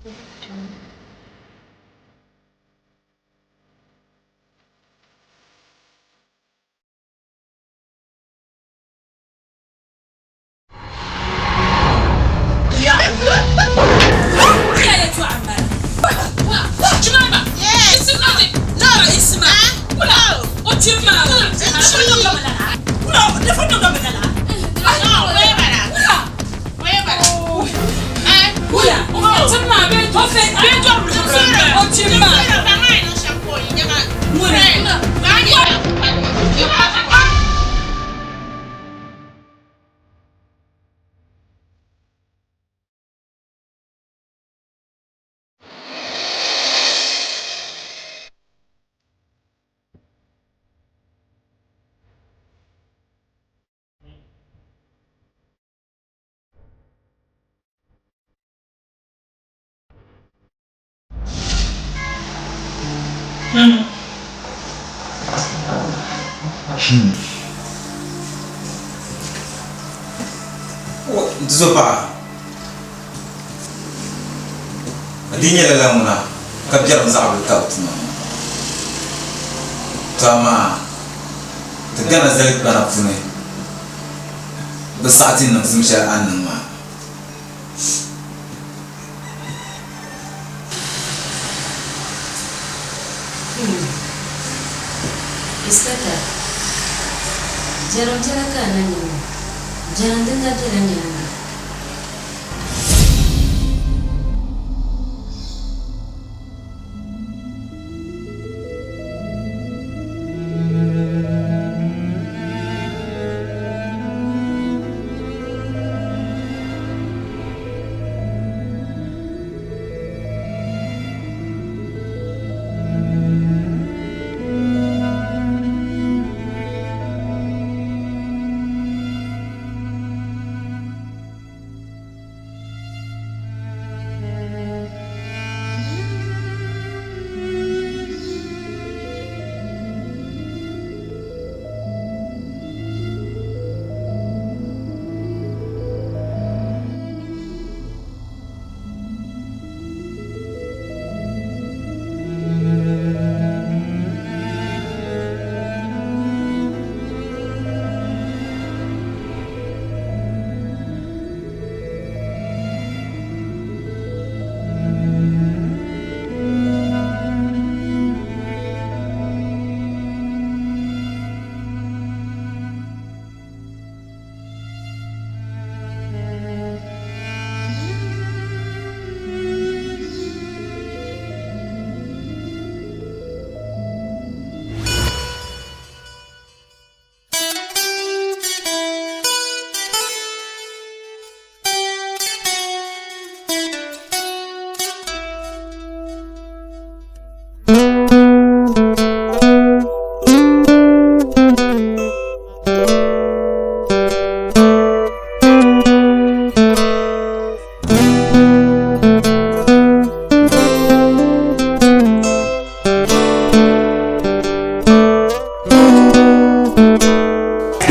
N tuzo paɣa, a dii nyɛla lala ŋuna ka biɛrim zaɣ bila ka bɛ tuma ŋɔ. To amaa ti Ghana zalikpana puuni bi saɣi ti niŋsim shɛli a ni niŋ maa. Inspector, biɛrim biɛla ka a na nya ŋɔ, biɛrim din na bela nyaaŋa.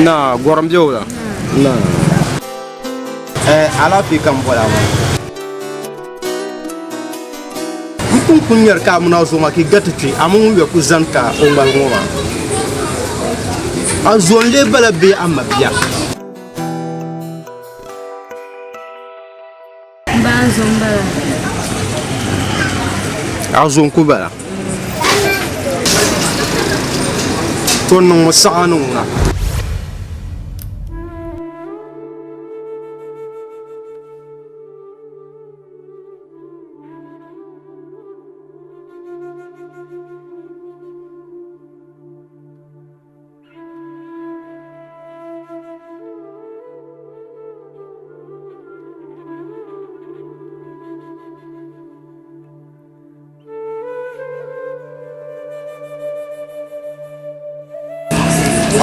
Na gɔrim bɛ o la na alaafee ka n bɔla maa n pun ku ŋmɛri ka a mini a zo maa ka yi gari ti kpe a mini ŋun yɔri ku zani ka o ŋmaligi ŋɔ maa a zo n-lee bala bee a mabia? M ba n zo m-bala. A zo n-ku bala. To niŋmi saɣa ni ŋuna.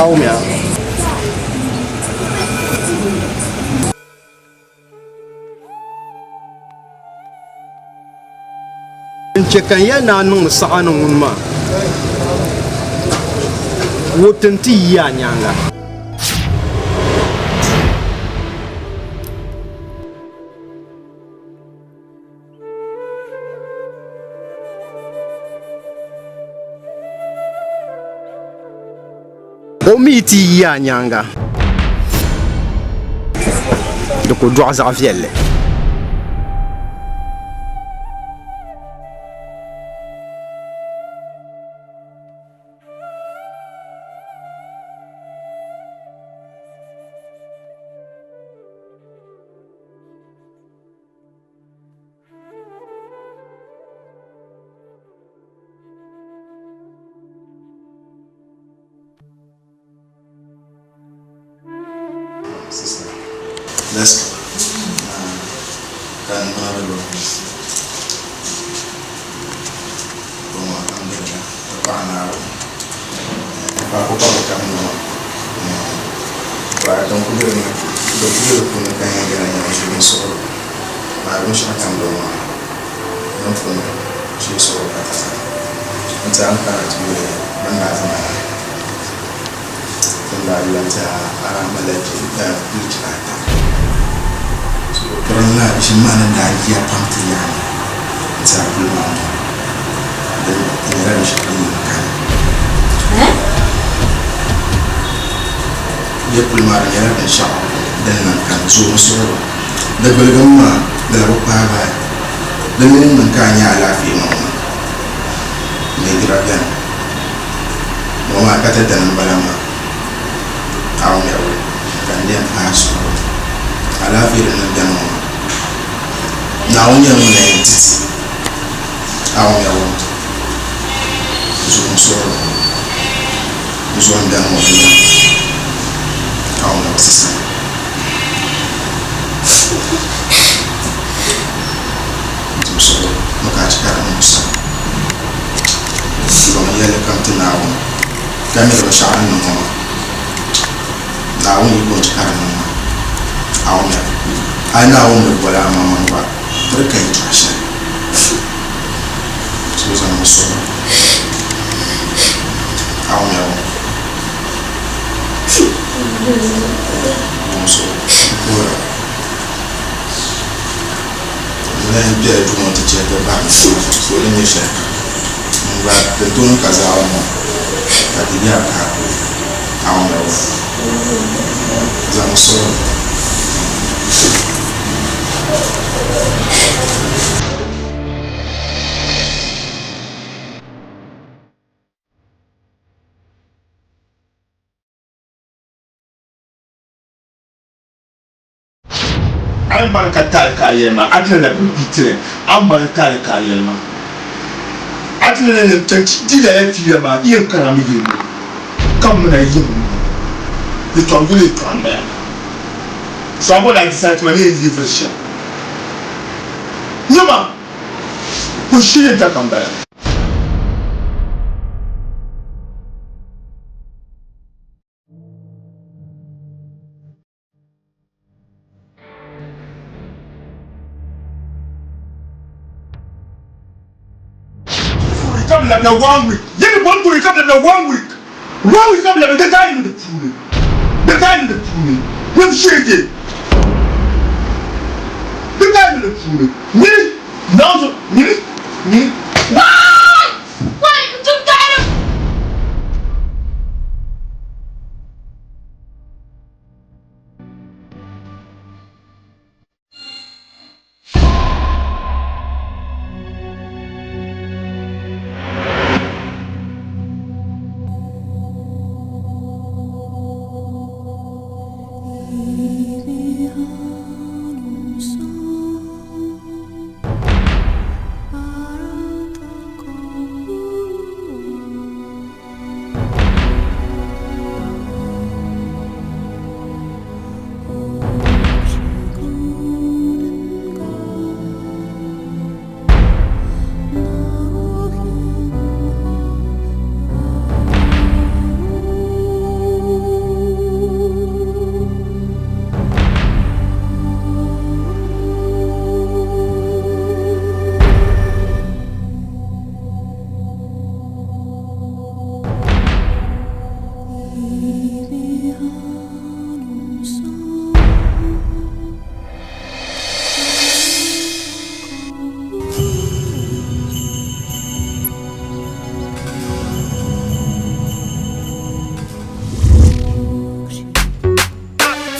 Awumiya. N chɛ ka n yɛli ni a niŋmi saɣa ni ŋuni maa, wuti nti yi a nyaaŋa. O mi yi ti yi a nyaaŋa, di ku dɔɣi zaɣ viɛlli. Sister, let's go. Kan mara lo. Bɔŋɔ alhamdulillah, ti paɣa Naawuni. Pa ku pa bi kam ŋɔ maa. Din ku be di puuni ka yɛn gana nyɛla ʒilinsuɣuri. Maa binshɛɣu kam bɔŋɔ maa din puuni ʒilinsuɣuri ka tasa. N tiɛha n kana ti yuli bɛ ni daa zaŋ a din daa yuli n tiɛha a daa malila bilichina ata. So pirinla ʒim maa ni daa yiya pam ti yaani n tiɛha puli maa n-bɔŋɔ. Di nyɛla binshɛɣu din yɛn kani. Yɛ puli maa di nyɛla binshɛɣu din niŋ kani zooi n-suhiri Di gbuligim maa, di lahi bi kpaai bahi. Di mini niŋ ka a nya alaafee ŋɔ maa, neegira beni. Ŋɔ maa ka ti dini m-bala maa, a ŋmɛbu ka n yɛn paai suhuri. Alaafee din niŋ beni ŋɔ maa, Naawuni nyɛla ŋun na yɛn ti ti a ŋmɛbu zuɣu n-suhiri zuɣu m-beni ŋɔ di niŋ a ŋmɛbu ti sani. Tumsuɣu ni ka a chɛ ka di niŋ sani. Zaŋmi yɛlli kam ti Naawuni, ka mi di binshɛɣu din niŋ ŋɔ maa. Naawuni yiko n-chɛ ka di niŋ maa. A wumya? A yi Naawuni ni boli amaŋmaŋ gba, di ka yɛtɔɣ shɛli. So zaŋmi suhu. A wumya ŋɔ? N kpɛla duu ŋɔ nti chɛ ka bahi mi ka o ni nyɛ shɛli kam n gba din tooi niŋ ka zaɣa ŋɔ ka di yaa ka a wumya o zaŋmi suɣili. A yi mali ka taali ka a yɛli ma, a ti na labi n-di ti ni. A mali taali ka a yɛli ma, a ti na labi n-chaŋ ti di lala fiila maa di yɛn kana mi yili ni, ka m mi na yim n yɛtɔɣa yuli yɛtɔɣa m-bala maa. So a bɔri a di saha ti ma ni yɛn yi vuri shɛm. Nyama, o shee yɛn ta ka m-bala. Ka bi labina one week yɛli bɔn kuri ka bi labina one week one week ka bi labina di daa niŋ di puuni di daa niŋ di puuni nim sheege di daa niŋ di puuni nyini naawuni nyini nyini. Wai! N tum taɣirim!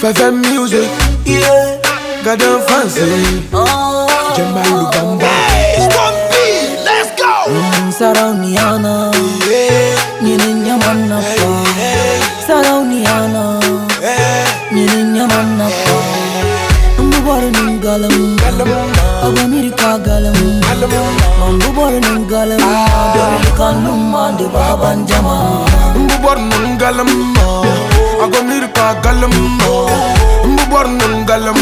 Fefe music, yeah. Garden fancy, Jemma Lubamba. Let's go. Sarauniana, nyini nyamanna pa. Sarauniana, nyini nyamanna pa. Mbu ningalam, Abamirika galam. Mbu ningalam, Dori kanum de baban jama. Mbu ningalam, Abamirika galam. Mbu ningalam,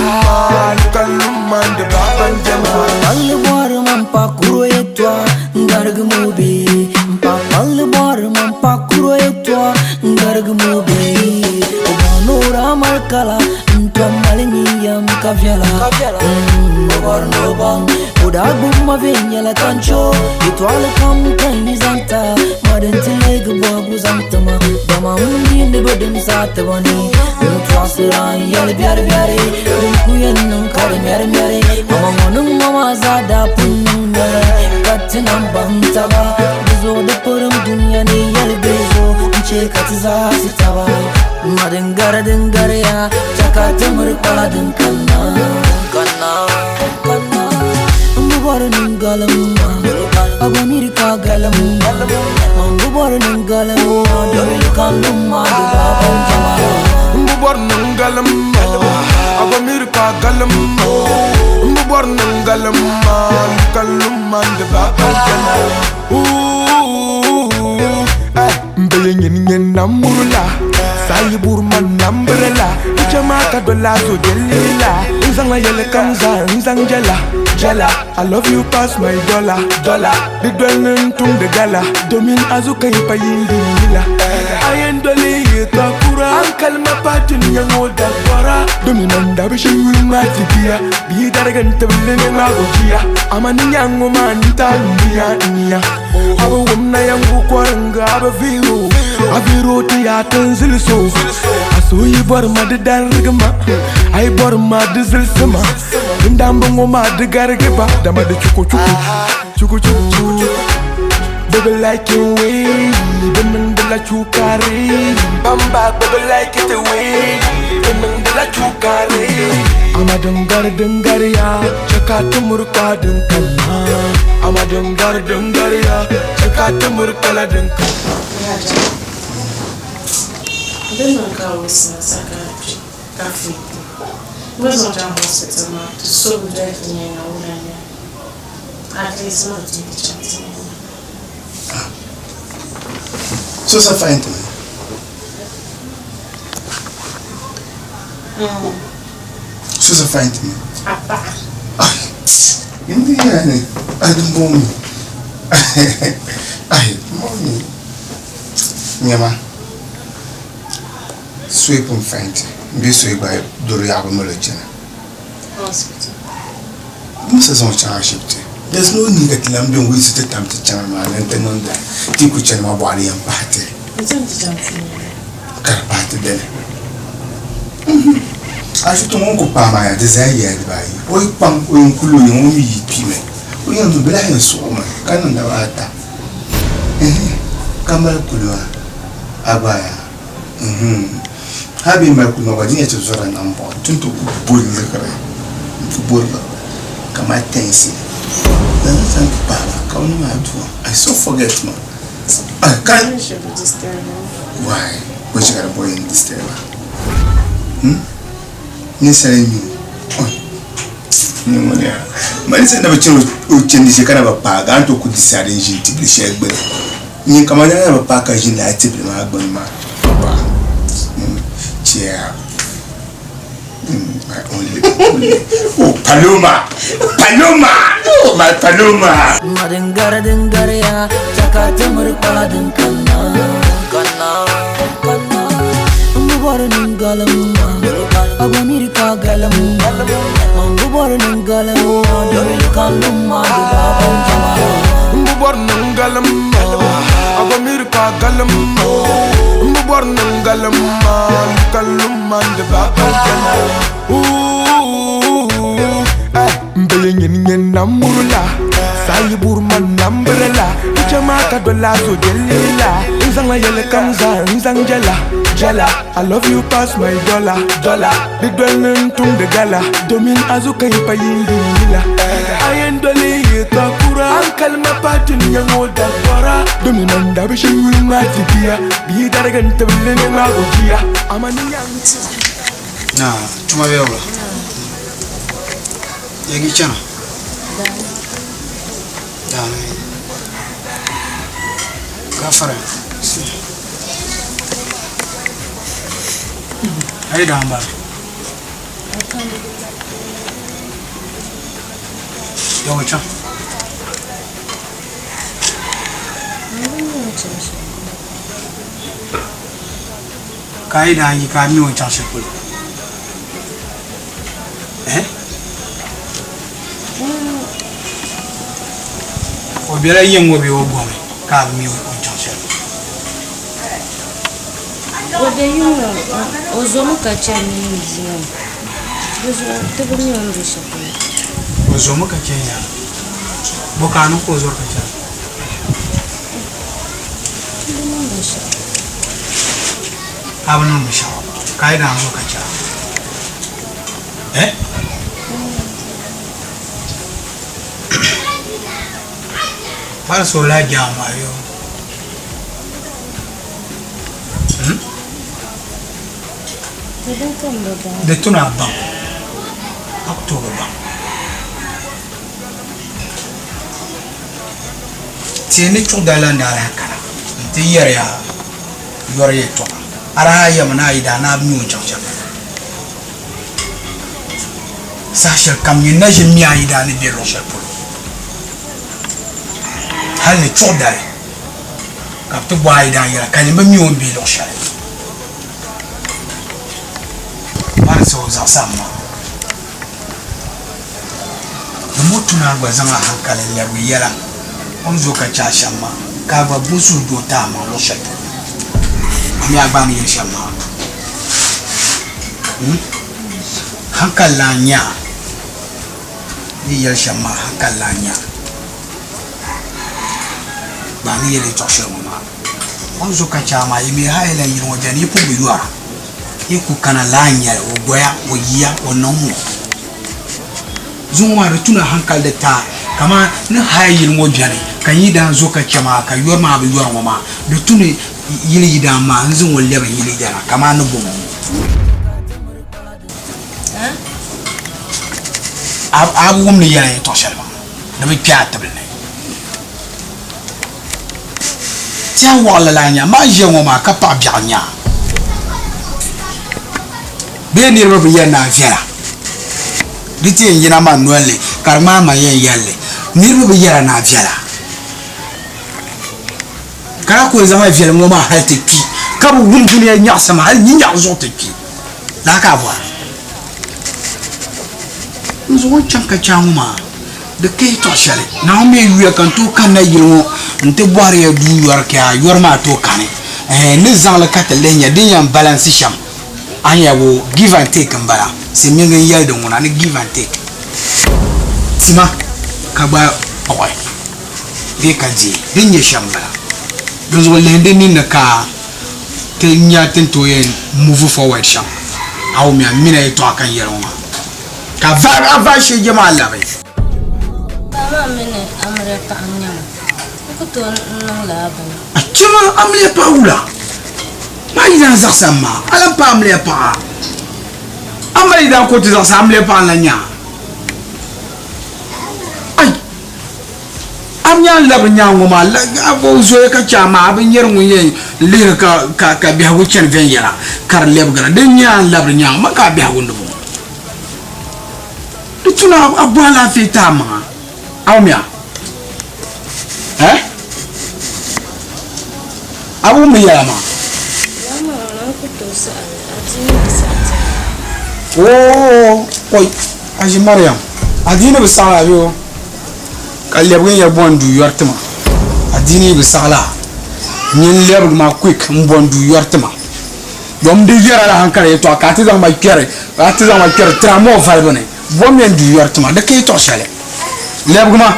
Kalum de baban jama. Palli bor man pa kuro etwa, ngarg mubi. Pa palli bor man pa kuro etwa, ngarg mubi. Obanura malkala, ntwa maliniyam kavyala. Obor no bang, oda bumma vinyala kancho. Itwala kam kan zanta, madan tileg bogu zantama. Dama undi ne badum satabani. Ntwa siran yal byar byare, dum kuyen nung kar myar myare. Mama ngonung mama zada punung nyare, katinam bantaba. Bizo de purum dunya ne yal bezo, nche katza sitaba. Madingara dingara ya, chakatamur kala din kanna, kanna, kanna. Mbu ningalam, Abamirika galam. Mbu ningalam, Dori kanum de baban jama. Mbu ningalam, Abamirika galam. Mbu ningalam, Kalum de baban jama. Ooh, eh, mbeye nyen nyen namurula. Sayi burman nambrela. Ichama kadola so jelila. Nzang la yele kamza, nzang jela, jela. I love you past my dollar, dollar. The dwelling tum de gala. Domin azuka ipa yindi nila. Ayen doli yeta kura. Ankal mapatin yango da kwara. Domin anda bishin yulma tibiya. Bi daragan tabile nga gojiya. Amani nyango manta niya niya. Aba wumna yangu kwaranga aba viro. Aviro te ya tanzil so. Aso yi bor ma de dargma. Ay bor ma de zilsima. Ndamba ngoma de gargaba. Dama de chuku chuku. Chuku chuku. Baby like it way, Benang de la chukare. Bamba baby like it way, Benang de la chukare. Ama dengar dengar ya, cakap murka dengkana. Ama dengar dengar ya, cakap murka dengkana. Hospital ma to so good na wuranya. At least not to be chatting. So so fine to me. So so fine to me. Apa. Hindi yani. Ay, mommy. Ay, mommy. Nyama. Sweep on fine to. Mbi so igba doro ya ba molo chena. Hospital. Musa zon cha shipte. There's no need that lambe we sit tam to chana ma nan tan nan da. Ti ku chana ma bwari yan pate. Nzan ti chatting. Kar pate dele. Ashi to ngon ko pa ma ya design ya di bayi. O pang o nkulu ni o mi pi me. O yan do bela hen so ma kan da wa ta. Eh kamal kulwa abaya. Habi ma ku no ga dinya to zora nan bo. Tun to ku bol le kare. Ku bol kama tensi. Dan san ku pa ma ka woni ma do. I so forget ma. Ah, kan You should be disturbing. Why? What you got a boy in this table? Ni sare mi. Oh. Ni mo ne. Ma ni sare ba chiro o chendi se kana ba pa ga to ku disare jin tibli shegbe. Ni kama na ba pa ka jin la tibli ma gbon ma. Pa. Chia. My only, only. Oh, Paloma. Paloma. Oh, my Paloma. Madingara dingara ya, chakatamur kala dengkana, kanna, kanna. Mbu ningalam, Abamirika galam. Mbu ningalam, Dori kanum de baban jama. Mbu ningalam, Abamirika galam. Mbu ningalam, Kalum de baban jama. Ooh, eh, mbeye nyen nyen namurula. Sayi burman nambrela. Ichama kadola so jelila. N zaŋla yɛli kam zaa n zaŋ jɛla jɛla. I love you pass my dollar dollar. Di doli ni n tumdi gala domin a zuɣu ka yi pa yiindi yila. A yɛn doli yi ka kura hankali ma pahi dunia ŋɔ dabɔra domin man daa bi shiri yuli ŋmaai ti bia bia darigi n tibili ni ŋmaagi o jia amaa ni nyaŋ. Na tuma bɛ wula? Yɛngi chana? Daani. Gafara. Ayi daa m-bala. Yawa chaŋ. Ka a yi daa yi ka a mi o ni chaŋ shɛli polo? Eh? O bela yiŋ ŋɔ bee o gomi ka a bi mi o ni chaŋ shɛli polo? O be yiŋ ŋɔ, o zomi ka chani mini bia maa. Di zuɣu ti bi mi o ni be shɛli polo. O zomi ka chani yaa? Bɔ ka a niŋ ka o zɔri ka chana? N bi niŋ binshɛɣu. A bi niŋ binshɛɣu ka a yi naan zo ka chɛ a? Eh? Kparisi o lahi jaam maa yoo. Hmm? Di din ka m bi baŋ. Di tu ni a baŋ. A ku tooi bi baŋ. Tihi ni chuɣu dali la n daa lahi kana nti yɛri ya yɔri yɛltɔɣa. A daa yɛmi ni a yi daa ni a bi mi o ni chaŋ shɛli polo. Saha shɛli kam nyin na ʒi m-mi a yi daa ni be luɣ shɛli polo. Hal ni chuɣu dali ka bɛ ti bɔhi a yi daa yɛla ka nyin bi mi o ni be luɣ shɛli. Marisa o zaɣisi a maŋa. Di mo tu ni a gba zaŋ a hankali n-lɛbigi yɛla o ni zo ka chɛ a shɛm maa, ka a gba bo suhudoo ti a maŋ luɣ shɛli polo. A mi a gba ni yɛli shɛm maa, hmm? Hankali lan nya a ni yɛli shɛm maa, hankali lan nya a gba ni yɛli yɛtɔɣ shɛli ŋɔ maa. O ni zo ka chɛ a maa, yi mi hal yi lan yili ŋɔ beni, yi kul bi yɔra. Yi ku kana laa n-nyɛli, o goya, o yiya, o niŋ ŋɔ. Zuŋɔ maa di tuna hankali di taai kaman ni haya yili ŋɔ beni ka n yidaan zo ka chɛ maa ka yɔri maa bi yɔri ŋɔ maa, di tu ni yili yidaan maa n-zaŋ o lɛbi n yili yidana kaman ni bɔŋɔ ŋɔ. A bi wum ni yɛla yɛtɔɣ shɛli maa, di bi kpe a tibili ni. Tɛha waɣila la nya maa ʒiya ŋɔ maa ka paɣ biɛɣu nya a. Bee niriba bi yɛli ni a viɛla? Di ti yɛn yina ma noli ni ka di ŋmaai ma yɛn yɛli li. Niriba bi yɛra ni a viɛla. Ka a kul zaŋla viɛlim ŋɔ maa hal ti kpi, ka bi wum dunia nyaɣisim hal nyinyaɣu zuɣu ti kpi. Lala ka a bɔra. N zuɣu n chaŋ ka chɛ a ŋɔ maa, di ka yɛtɔɣ shɛli. Naawuni mi yuya ka n tooi kanna yili ŋɔ nti bɔhiri ya duu yɔri ka a yɔri maa tooi kani. Ɛhɛn, n ni zaŋ li ka ti lihi nya din yɛn balansi shɛm. A ni yɛli give and take m-bala. Silimiingi n-yɛli di ŋuna ni give and take. Tima ka gba kpuɣi bee ka deei. Din nyɛ shɛm m-bala. Dinzuɣu lihim di ninni ka ti nya ti ni tooi yɛn move forward shɛm. A wumya m mina yɛtɔɣa ka n yɛli ŋɔ maa. Ka a vaai shee je maa labi. Paɣa maa mini amiliya paɣa n-nyɛ ma. N ku tooi niŋ lala bini. A chɛ ma amiliya paɣa wula? Maa yi daa zaɣisi a ma, a lan paai amiliya paɣa. A ma yi daa ku ti zaɣisi amiliya paɣa n-lan nya a. Ai! A mi a ni labiri nyaŋ ŋɔ maa, a bo zoya ka chɛ a maa, a bi nyari ŋun yɛn lihiri ka ka biɛhigu chani viɛnyɛla ka di lɛbigira. Din nyɛ a ni labiri nyaŋ ma ka a biɛhigu ni bɔŋɔ. Di tu ni a bo alaafee ti a maŋa. A wumya? Eh? A bi wumdi yɛla maa? Oo, oi, Aji Mariam, adiini bi saɣi a yoo. Ka lɛbigi n-yɛli bo n-du yɔri ti ma. Adiini yi bi saɣi la, nyin lɛbigi ma quick m-bo n-du yɔri ti ma. Dom di yɛra la hankali yɛtɔɣa ka a ti zaŋ ma kpɛri, a ti zaŋ ma kpɛri tiramoor valibu ni. Bom ya n-du yɔri ti ma, di ka yɛtɔɣ shɛli. Lɛbigi ma.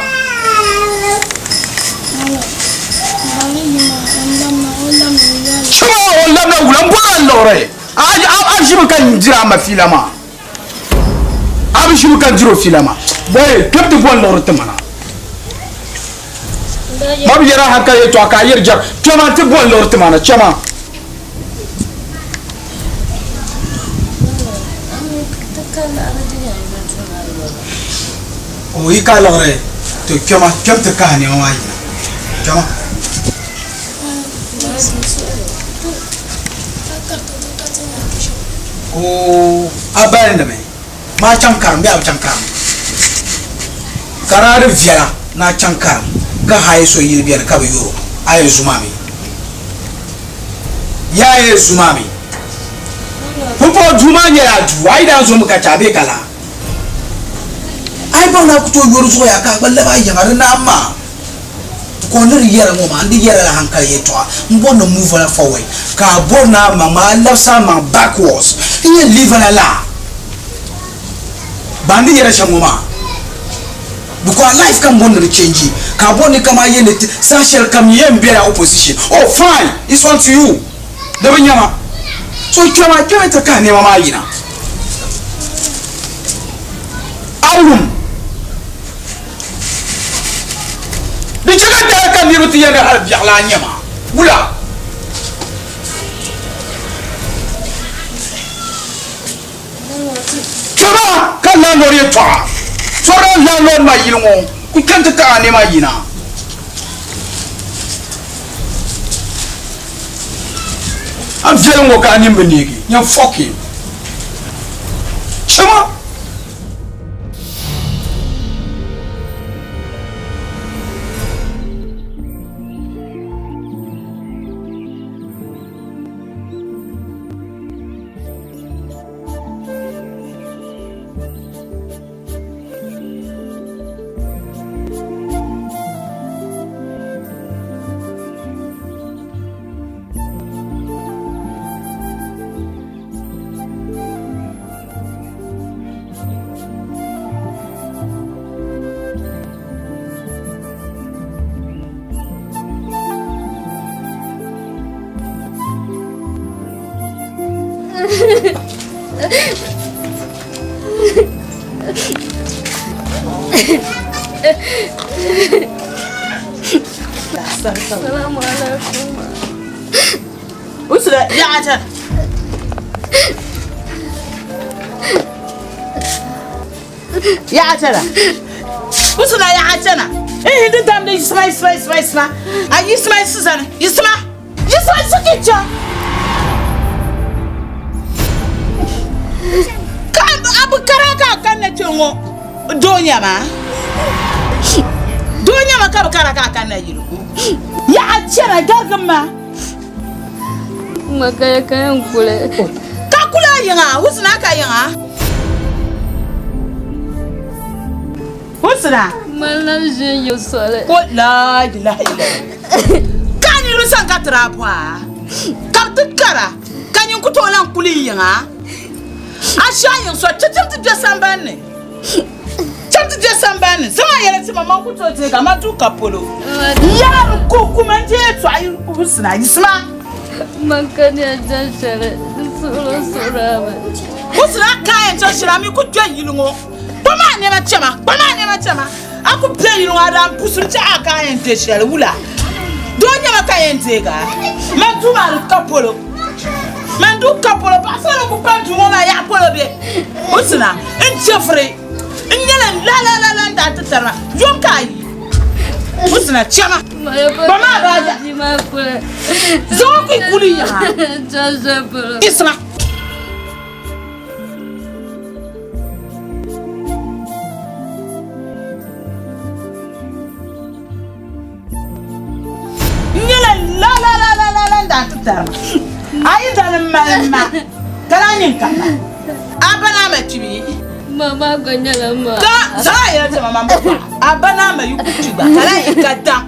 liɣiri a a ʒimi ka diri a ma fiila maa a bi ʒimi ka diri o fiila maa bɔyi kpɛbi ti bɔni liɣiri ti mana ma bi yɛra hankali yɛltɔɣa ka a yɛri jɛri kpɛma n ti bɔni liɣiri ti mana chɛma O yi ka liɣiri to kpɛma kpɛm ti kahi nɛma maa yina kpɛma. O a balindimi maa chaŋ karim bee a bi chaŋ karim ka daa di viɛla ni a chaŋ karim ka hayi so yili beni ka bi yoro a yɛn zu maa mi yaa yɛn zu maa mi pumpɔŋɔ duu maa nyɛla a duu a yi daa zomi ka chɛ a bee ka laa A yi baŋ ni a ku tooi yori zuɣu yaa ka a gba labi a yiŋa di naan maa. Ka o ni di yɛra ŋɔ maa, n di yɛra la hankali yɛltɔɣa. M bɔri ni move la forward ka a bɔri ni a maŋ maa a labisi a maŋ backwards. N yɛn leave la laa. Ba n di yɛra shɛm ŋɔ maa because a life kam bɔri ni di change ka a bɔri ni kam a yɛn ni saha shɛli kam yɛn bela opposition. Oh fine, it's on to you. Di bi nyama. So kpɛma kpɛmi ti kahi nɛma maa yina. Awum. Di chɛ ka dara ka niriba ti yɛn di hali biɛɣu la nyɛma. Wula? Kpɛma ka landlord yɛltɔɣa. Sɔrila landlord maa yili ŋɔ ku kpɛm ti kahi a nɛma yina. A viɛli ŋɔ ka a nini bi neegi, nyɛ fucking chama. Assalamu alaikum. Usra ya ata. Ya atara. Usra ya atana. Eh hindi dam de isma isma isma isma. Ay isma isma isma. Isma sukicha. Ka abu kara ka kan na kpe ŋɔ doo nyama doo nyama ka bi kara ka kan na yili yaɣa chɛna garigim ma Ma kaya kaya n kuli. Ka kuli a yiŋa wusina ka yiŋa wusina Malila ʒi n yi soli. Ko la ilaha illallah ka niriba sani ka tiri a bɔha ka bi ti kara ka nyin ku tooi lan kuli yiŋa a shɛhi yiŋ soli ti tim ti bɛ sambani ni tim ti bɛ sambani ni zaŋ a yɛla ti ma man ku tooi deegi a ma duu ka polo n yɛla di ku ku ma n deei yɛltɔɣa yi wusina yisima Man ka ni a chaŋ shɛli n suhuri o suhuri a mi. Wusina ka a yɛn chaŋ shɛli a mi ku kpe yili ŋɔ kpam a nɛma chɛma kpam a nɛma chɛma a ku be yili ŋɔ a daa pusim chɛ a ka a yɛn de shɛli wula doo nyɛma ka yɛn deegi a man duu maa di ka polo man duu ka polo paɣasarili ku pa duu ŋɔ maa yaɣa polo be wusina n chɛfiri n nyɛla la la la la n daa ti tari ma yom ka a yi wusina chɛma ba maa baa zaŋ o kuli kuli yaha isima N nyɛla la la la la la la n daa ti tari ma. A yi dali m mali ma ka lahi nyin ka ma. A ba naa ma kpibi. Ma maa gba nyɛla ma. Ka zaŋ a yɛla ti ma ma m-ba. A ba naa ma yi ku kpi gba ka lahi yi ka daŋ.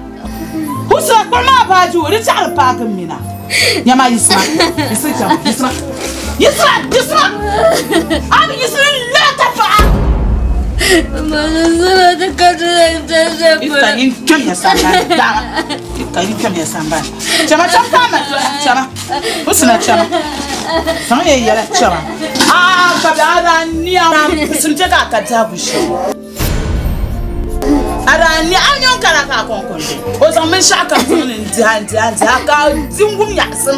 Husina kpari maa baaji o di chaɣiri paaki m mina. Nyama yisima yisima chaŋ yisima yisima yisima a bi yisima n laa ka paɣa. Ifta yin kpɛm ya sambani dama ifta yin kpɛm ya sambani chama cham ka ma chama Husina chama. Zaŋ ya yɛla chɛma. Aa ka bɛ a daa nia pusim chɛ ka a ka biɛhigu shee. A daa nia a nyɔŋ kara ka a kɔŋko n-di. O zaŋ binshɛɣu kam zaŋ ni n-dihi a n-dihi a n-dihi a ka a di n-wum nyaɣisim.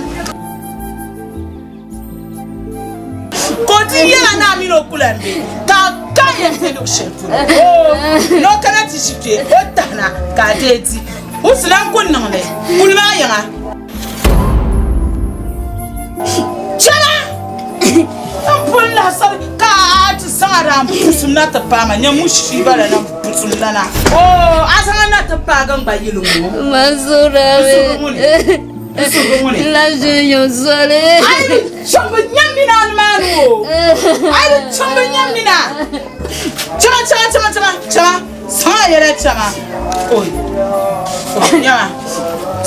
Ka o di yɛla ni a mini o ku lan be, ka a ka yɛn be luɣ shɛli polo. Oo, ni o kana ti ʒi kpe, o tahina ka a deei di. O si lan ku niŋ li kuli maa yiŋa. Chana! M pun lahi sabi ka a ti zaŋ a daa pusim na ti paai ma, nyɛ mushiiba la na pusim la na. Oo, a zaŋ a na ti paagi n gba yili ŋɔ. Mansuura N suhuri ŋuni? N suhuri ŋuni? N lahi ʒini yiŋ soli. A yi bi chaŋ bɛ nyam mina a nimaani o. A yi bi chaŋ bɛ nyam mina. Chama chama chama chama chama zaŋ a yɛla chama. Oi oi nyama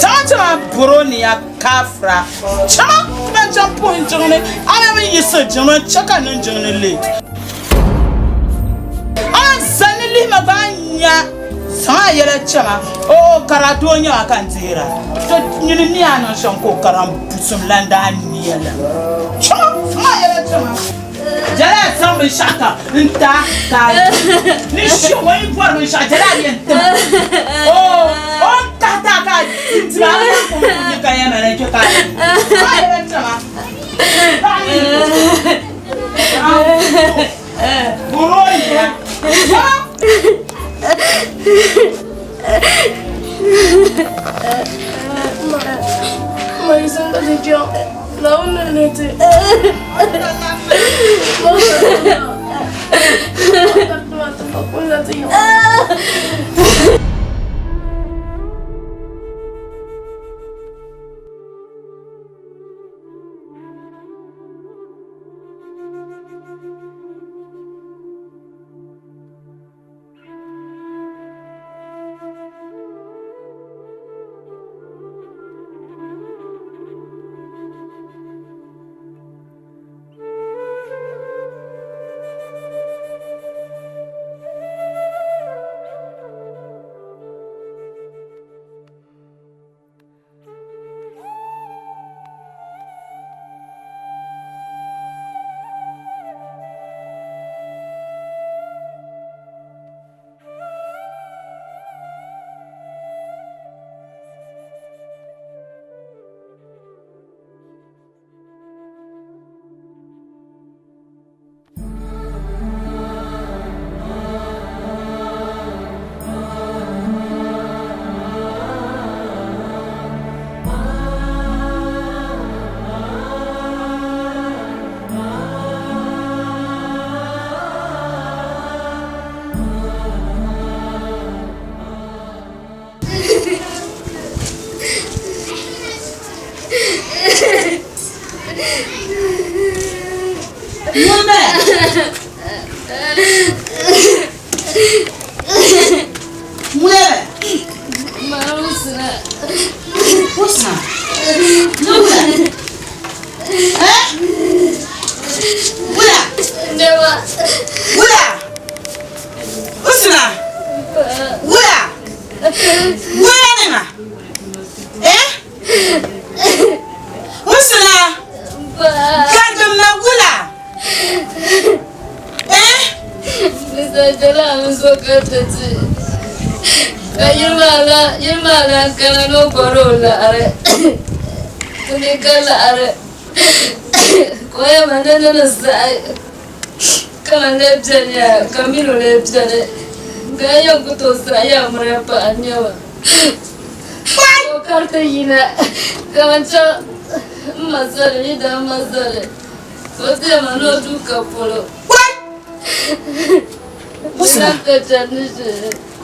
zaŋ a chama boro ni ya kafira chama ti ban chaŋ puhi jiŋli a na bi yiɣisi jiŋli n chɛ ka niŋ jiŋli late. A na zani lihi ma gba a nya zaŋ a yɛla chama oo kara doo nyɛma ka n deera to nyini ni a niŋ shɛm ka o kara n busim lan daa niya la chama zaŋ a yɛla chama. Jala zaŋ binshɛɣu kam n ta ka a ni shɛ o yi bɔri binshɛɣu jala yɛn tim o o ni tahi tahi ka a di dima a ni kum ni ka yɛn mali kpɛ ka a yɛla chama paɣa ni buru o ya.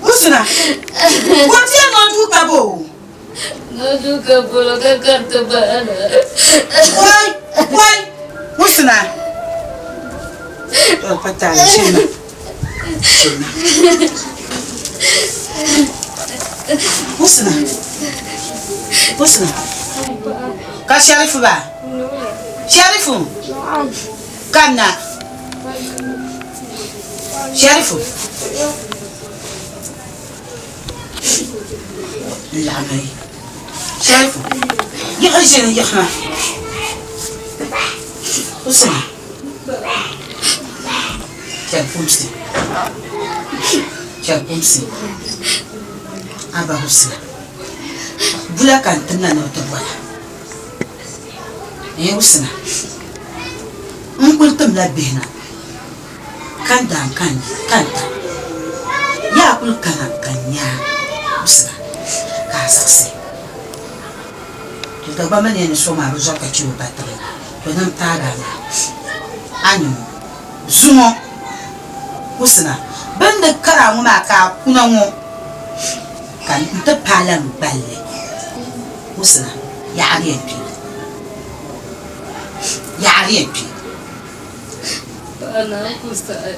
Husna, ko tiɛ nɔ duu ka bo? Nɔ duu ka polo ka kariti bahana. Wai, wai, Husna. To pa taali ʒini na. Ʒini na. Husna, Husna. Ka Sharifu ba? Sharifu, kanna. Sharifu. N laɣim Sharifu. Yiɣi ʒini yiɣi na. Husina, chɛli kumsi, chɛli kumsi, a ba Husina, bula ka n timna ni bɛ ti bɔla. N Husina, n kuli timla bihi na ka n daa ka n ta. Yaa kuli kana ka n nya a, Husina, ka a siɣisi. To Dagbamba ni yɛn ni so maa bi zɔri ka chɛ o ba tiŋa, to niŋ taagi a maa. A ni ŋɔ, zuŋɔ, Husina, bɛ ni kari a ŋɔ maa ka a kuna ŋɔ ka n ti paai lan gballi. Husina, yaɣiri yɛn kpe. Yaɣiri yɛn kpe. Paɣa naa ku saɣi.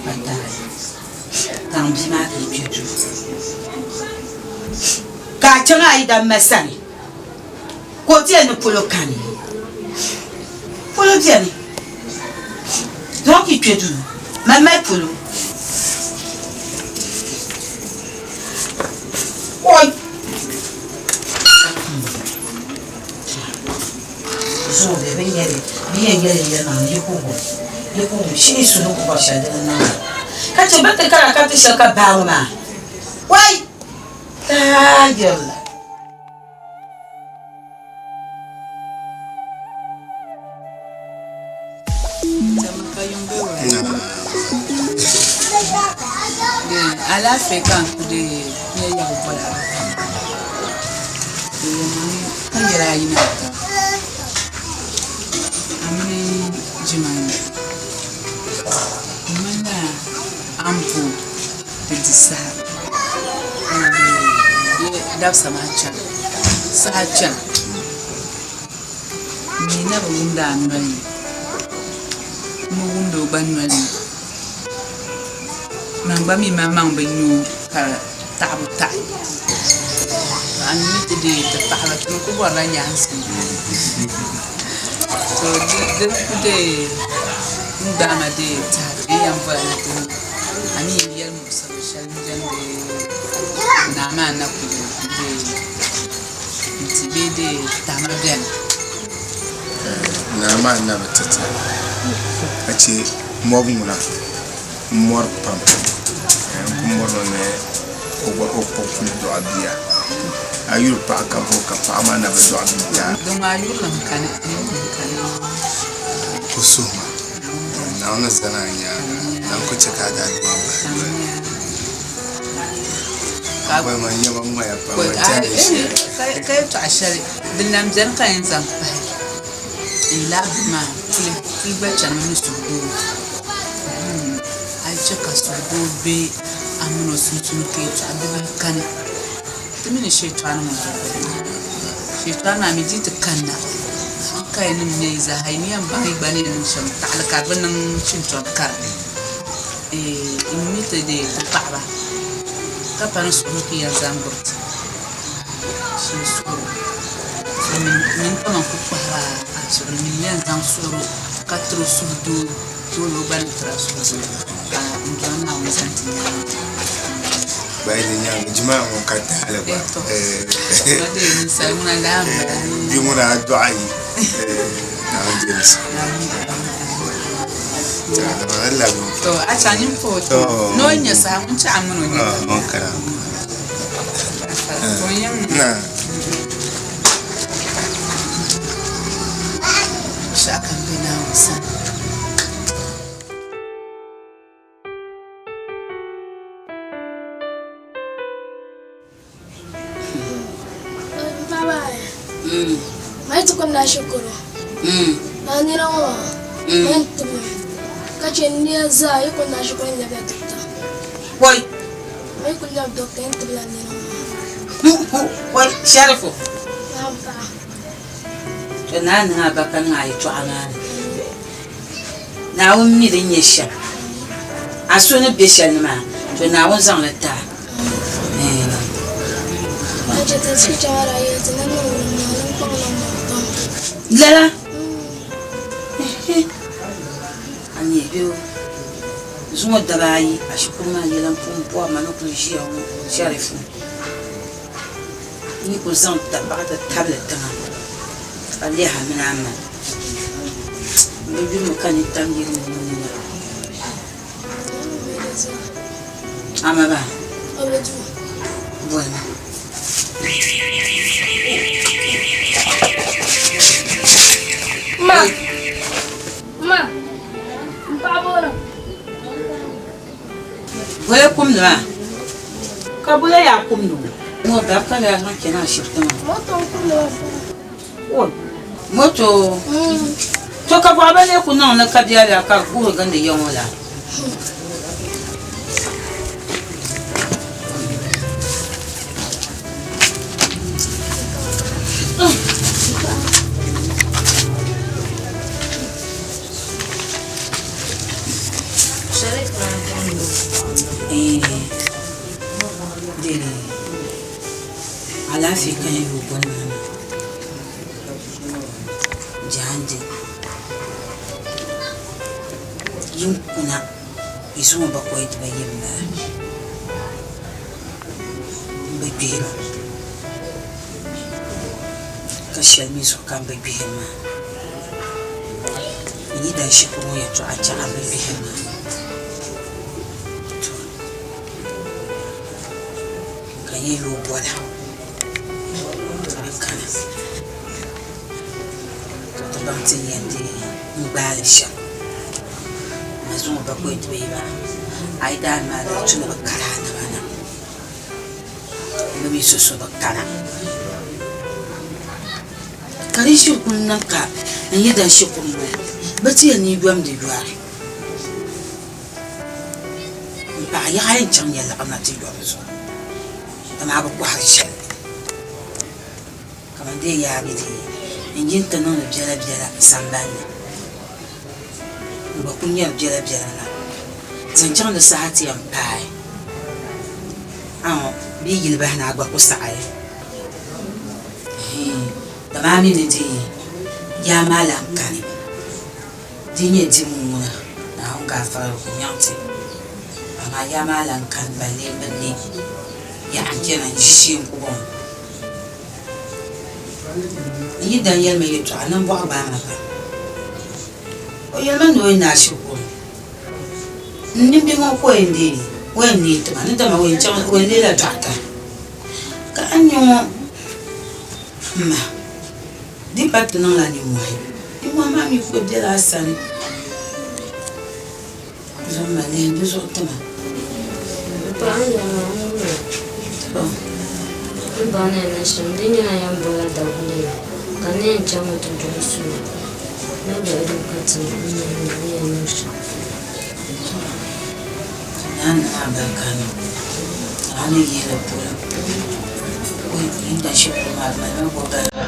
Pa taali. Zaŋ bia maa ti kpe duu. Ka a chaŋ a yidan ma sani, ka o ti yɛli ni polo kani. Polo beni. Zaŋ o ti kpe duu. Man mali polo. Oi! Zuŋɔ bɛ bi nyɛli bɛ yɛn yɛli yɛlimaŋli yi ku wum yi ku wum shee so ni ku bɔri shɛli di ni niŋda ka chɛ bɛ ti kara ka ti shɛli ka baa ŋɔ maa wai taayirila. Alaafee ka n ku deei nyɛ yaɣu bɔla ka yɛla ayi ni ata a mini jimani di ŋmanila a ni bo di di saha dabisa maa chɛna saha chɛna N mi na bi wumdi a noli ni, m bi wumdi o gba noli ni. Man gba mi maŋmaŋ bi nya o ka taɣibu taɣi. A mi ti deei ti paɣiba ti mi ku bɔrila nyaansim. To di ni ku deei n gbaai ma deei tɛha ka yi yɛn bɔla ni ti nya a ni yɛn yɛli muɣisigu shɛli n-jɛndi naa maa na kuli deei. Nti bee dee tahima beni. Naa maa na bi ti ti ka chɛ mɔbu ŋuna m-mɔri pam n-ku mɔrimi ni o gba o kuli dɔɣi bia. A yuli paɣa ka bo ka paɣa maa na bi dɔɣi bia taa. Din maa yurilim kani, yurilim kani. Ku suhi ma, Naawuni ni zani a nyaaŋa, Naawuni ku chɛ ka a daadama bahi doli. Ka yɛltɔɣa shɛli din lahi beni ka yɛn zaŋ pahi lala bini maa puli puli gba chanimi ni suhudoo a yi chɛ ka suhudoo be a mini o sunsuuni ka yɛltɔɣa bibihi kani ti mi ni shɛtɔɣanima n-bala shɛtɔɣa maa mi di yi ti kanna n ka yi nim nya yi zaa ha yi ni yɛn baŋ yi gba ni yɛn niŋ shɛm taɣili ka di bi niŋ shintɔri karili. N mi ti deei ti paɣaba ka pa ni suhuri ku yɛn zaŋ gbubi ti shee suhuri mini kaman ku kpahiri a zuɣu ni mini yɛn zaŋ suhuri ka tiri o suhudoo dole o gba ni tiri a suhudoo ka n doli Naawuni zaŋ ti nyaanga. Bayi di nyaaŋa jimaa ŋɔ ka taali gba. Ninsal ŋuna laa m-bala. Bia ŋuna a dɔɣi yi Naawuni deemi si. To acha nyin pa o to ni o nya saha ŋun chaɣa mini o nya to n yɛm ni binshɛɣu kam be Naawuni sani. Mali ti kuni na shikuru na nira ŋɔ maa yɛn tibimi ka chɛ n nia zaa yi kuni na shikuru n lɛbila dɔkta Wai. Ma yi kuli lɛbi dɔkta yɛn tibila nira ŋɔ maa. Wai Shɛrifu. Naam paɣa. To naa niŋ a ba ka niŋ a yɛtɔɣa maa ni. Naawuni mi din nyɛ shɛm. A so ni be shɛli ni maa, to Naawuni zaŋ li ti a. Lala? A nyɛ bɛ o zuŋɔ daba ayi a shikuru maa yɛla m-pun bɔri ma ni kuli ʒiya ŋɔ Shɛrifu. N ni kuli zaŋ tapaɣa ti tabili tiŋa. Ka lihi a mini a ma. M bi yuli mi ka nintam yiri mi niŋ nina. A ma ba? Boli ma. Ma! Ma! M paɣa booni. Boli kumdi maa. Ka boli yaa kumdi o. Ŋɔ bari ka daa zaŋ chana ashibiti maa. Moto n kumdi maa fɔŋ. Oi, moto. To ka bɔɣa ba lee ku niŋ ni ka biɛla ka guhiri gindi ya ŋɔ la. Alaafee ka yɛn yooi boli maa na jaande yin kuna yi zaŋ o bakɔi dibayi m-bala m-bi gbihira ka shɛli mi zuɣu ka m bi gbihiri maa n yi dan shikuru ŋɔ yɛltɔɣa chɛ a bi gbihiri maa to ka n yɛn yooi bɔla ka bɛ kana ka ti baŋ ti ni yɛn deei n-gbaai li shɛm. Ma zaŋ o bakɔi dibayi maa a yi daani maa di tu ni bɛ kari a naba na bɛ mi so so bi kana ka di shiri kuli niŋ ka n yi dan shikuru ŋɔ bɛ ti yɛn ni yomdi yɔri m paɣa yaɣa yɛn chaŋ nyɛ liɣiri na ti yɔ di zuɣu dama a bi kɔhiri shɛli Kaman dee yaagi di n yi nti niŋdi biɛlabiɛla sambani ni, n gba kul nyari biɛlabiɛla na zaŋ chaŋ di saha ti yɛn paai a ŋɔ bɛ yi yili bahi na a gba ku saɣi li. Hii, dama a mi ni di yaa maa lan kani, di yi nyɛ dim ŋuna, Naawuni gaafara di ku nyaŋ ti, amaa yaa maa lan kani balle bɛ ne yaha n-chana n-ʒi shee n-ku bɔŋɔ. N yi dan yɛli ma yɛtɔɣa, nambɔɣu gbaai ma pam. O yɛli ma ni o yi naai shikuru, n nimbihi ŋɔ ka o yɛn deei, o yɛn neei ti ma ni dama o yɛn chaŋ o yɛn leela dɔɣita. Ka a ni nya ŋɔ m ma, di pa ti niŋla nimmɔhi. Nimmɔhi maa mi kuli bela a sani. Zaŋ ma lihi di zuɣu ti ma. M paɣa n yɛli ma n wumya. M baŋ ni yɛn niŋ shɛm di nyɛla n yɛn bola daguli ka n ni yɛn chaŋmi ti duhi suli ni bihi duu ka ti n nyɛ ni yɛn niŋ shɛm. Naa ni maa barika niŋ a ni yihili polo shikuru maa bɛ malimi bo baliba.